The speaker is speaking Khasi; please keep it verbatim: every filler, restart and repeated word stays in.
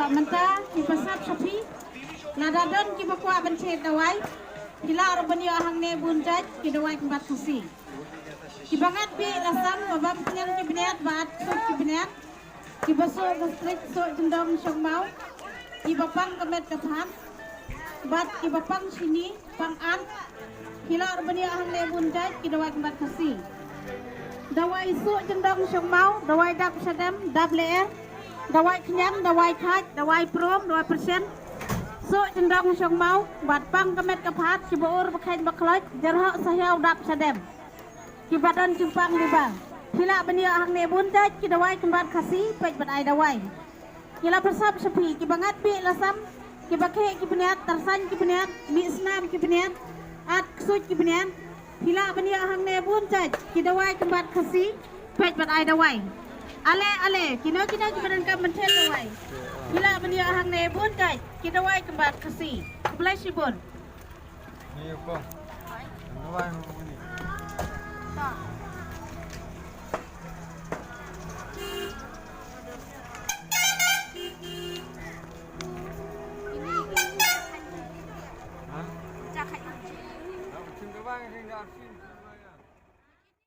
Mynta ki ba sap sha phi, lada don ki ba kwah ban thied dawai, phi lah ruh ban ïoh hangne bun jait ki dawai kynbat Khasi. Ki ba ngat bih la sam, ba bam pynïang ki bniat, ba at ksuid ki bniat, ki ba soh gastric, soh jyndong shong maw, ki ba pang ka met ka phad, bad ki ba pang shini, pang at, phi lah ruh ban ïoh hangne bun jait ki dawai kynbat Khasi. Dawai soh jyndong shong maw, dawai dap shadem, dap lyer, dawai khñiang, dawai khait, dawai prom, dawai pyrshah, soh jyndong shong maw, bad pang ka met ka phad, ki ba ur ba kheiñ ba khloit, jyrhoh sahiaw dap shadem. Ki ba don jingpang liba, phi lah ban ïoh hangne bun jait ki dawai kynbat Khasi, peit bad ai dawai. Ngi la pyrsap sha phi, ki ba ngat bih la sam, ki ba kheh ki bniat, tyrsan ki bniat, mih snam ki bniat, at ksuid ki bniat, phi lah ban ïoh hangne bun jait ki dawai kynbat Khasi, peit bad ai dawai. Ale ale, kino kino ki ba donkam ban thied dawai, phi lah ban ïoh hangne bun jait ki dawai kynbat Khasi. Khublei shibun.